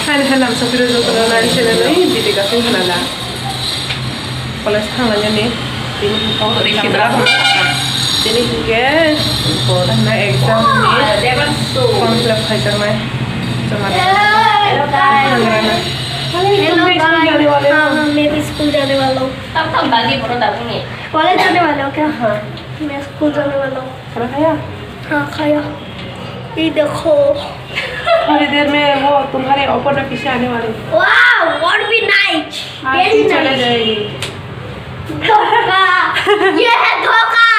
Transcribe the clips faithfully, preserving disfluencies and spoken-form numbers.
Hai, hai, lamsa piro jotono nai channel ni video kasing khnala. College thanglainani tini hwnkhe tini hwnkhe bo thangna exam ni form fill up khaijaknai. Joma rwna. Hello, guys. Hello, guys. Maybe school jane wale ho. Maybe school jane wale ho. Tab tab bagi photo tabuni. College jane wale ho kya? Haan. Main school jane wale ho. खाना खाया? हाँ, खाया। ये देखो। थोड़ी देर में वो तुम्हारे ऊपर ना पीछे आने वाले हैं। Wow, what be nice। आँखी चले जाएगी। धोखा। ये है धोखा।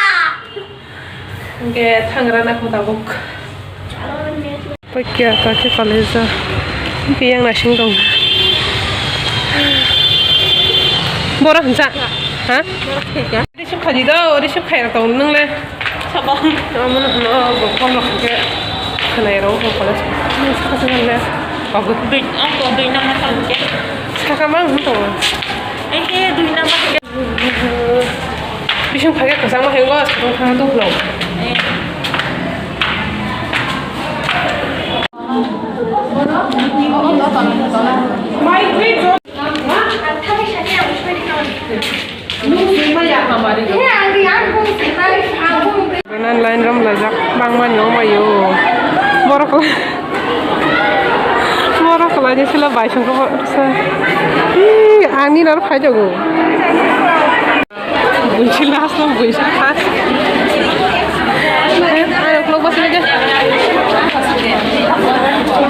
Hwnkhe thangrana kho tabuk. Paikya kakhe college o. Hwnkhe yang naising tong. Boro hwnsa. Ha? Receive khaidi do, receive khairok tong nwngle. Sabo. Omono hwno bo phone rok hwnkhe khwnai rok bo college. Saka saka le. Ogo. Dui, ang to dui nama sa hwnkhe. Saka ma hwn tongo. Eh, eh, dui nama hwnkhe. Bising phage kwchangma hengo, sakang thang tongphlo. Nan line rom lajak bangmani omayo. Borok, borok lai sila bai songkha sa. Ih, ani nar phai jago. Buisi last no buisi first. Ayo vlog basi lagi.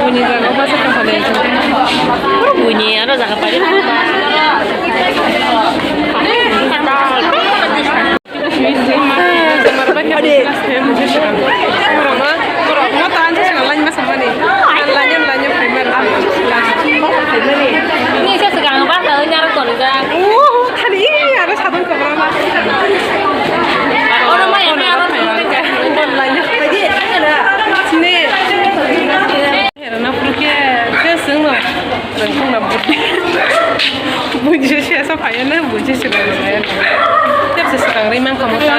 Buini jaga basi ka hale. Buini aro jaga pari. Ni se segang ba ka nyar ko ni da. Oh, thani aro sadon ko bra. Oro ma ya aro. Sini. Herana purke ke sengno rengkong na budi. Buji se sa phaya na buji se rengkong. Tep se segang ri mang kamo ta.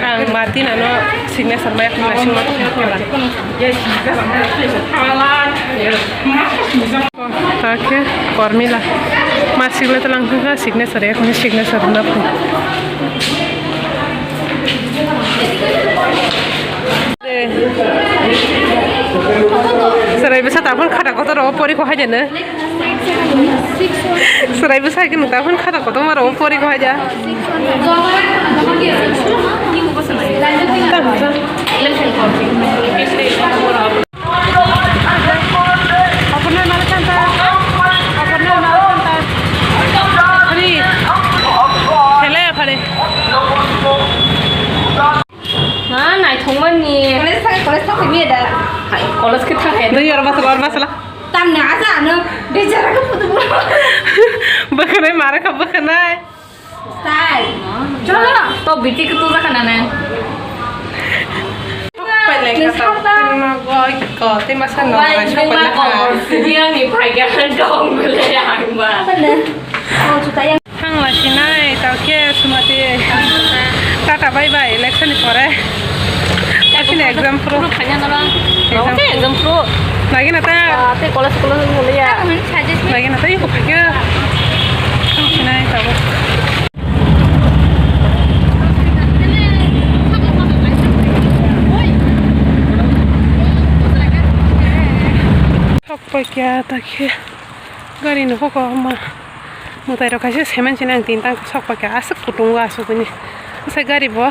Ang Martin ano signature maya kong na singma kela. Takhe Kormila. Mar signature lang kha signature ya kong signature na pun. Serai bwsa tabun khata kotor o pori ko haide ne. Serai bwsa ke nung tabun khata kotor maro o pori ko haide. Apa nama tanta? Apa nama tanta? Ani. Hele apa deh? Ma, naithok mani. College thang, college thang phai miya da. Hai, college khe thang hai. Dui oro masala, oro masala. Tamni asa ano bejara khe phutu bro. Bwkhanai mara kha bwkhanai. Style. Cholo. To biti khe tu jakha nane. Pai lai kha ta. Ma goi ko, te masa no. Pai lai kha ta. Sidi ani phai kha dong bele ang ba. Apa ne? Oh, juta yang Thangla sinai, tao khe sumati. Tata bye bye, election ni pore. Asini exam pro. Pro khanya nara. Exam. Oke, exam pro. Lagi na ta. Ah, te college, college mo le ya. Lagi na ta, iko phakya. Thang sinai, tao. Thok pa kya ta khe. Gari no hoko ma. Mwtai rok kaisa cement sini ang tin tang sok paikha aswk kutung o aswk hwnwi. Asai gari bo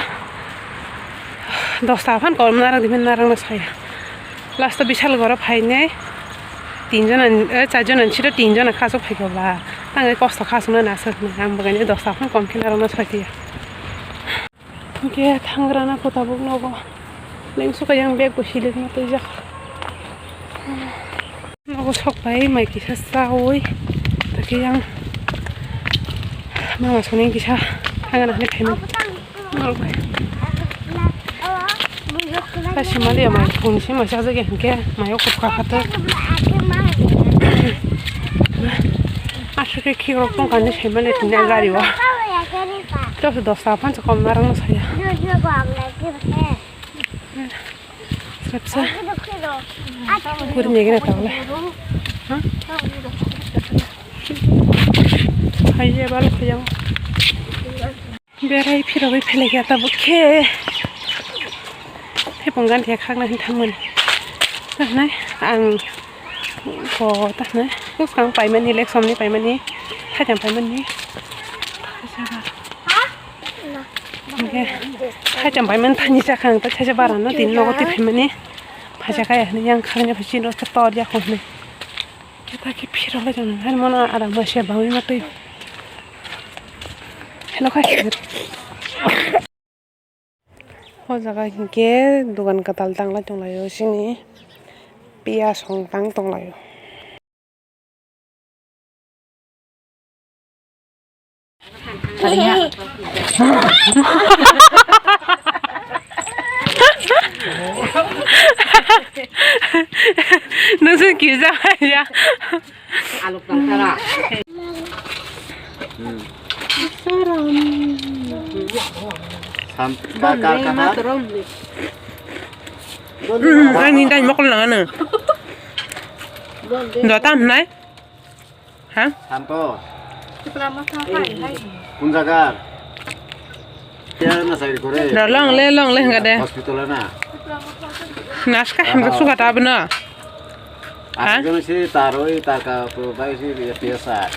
dosta phan kolom narang di phan narang no saya. Last o bisal goro phainai tin jona, eh, char jona ni siro tin jona khasok phaikha ba. Tang kosto khasok na aswk hwnwi ang bagani dosta phan kom khe narang no saiya. Hwnkhe thangrana kho tabuk nogo. Lengsu kha yang bag bo hilikma twijak. Nogo sok bai mai kisa chaui. Takhe yang mama soni kisa thangna hinwi phaimani. Norok bai. Kaisa maliya mai phone se mai chajak ya hwnkhe mai o kupka khato. Aswk khe khikrok tongkha hinwi saimani tini a gari o. Tei dosta phan se kom narang saya. Srepsa. Kuri nyegena tawle. Hai je bal khuyang. Berai phirogwi phelekya tabuk khe. Thepung gan khe khakna hin thangmani. Tahnai ang ko tahnai. Bwskang paimani, election ni paimani. Thaijam paimani. Hingke thaijam paimani thani chakha ang ta thaisa bara no tin nogo twi phaimani. Phaisa kaya hwnwi yang khakni phaisi no tor ya hwnwi. Khe ta khe phirok lai tong nang, ani mano ada ma se bangwi ma twi. Hello, khai. O jaga hinkhe dogan kwtal tang lai tong laio, sini piyaj hong tang tong laio. Nung se kisa ya. Aluk tang tara. Hmm. Sam ka ka ka ha. Hmm, ani dai mokol nang ano. Do tam nai. Ha? Santo. Kun jagar? Ya na sakri kore. Da long le, long le, hingga de. Hospital na. Naska hingga suka ta abna. Ha? Asli kan si taroi taka pro bai si biasa.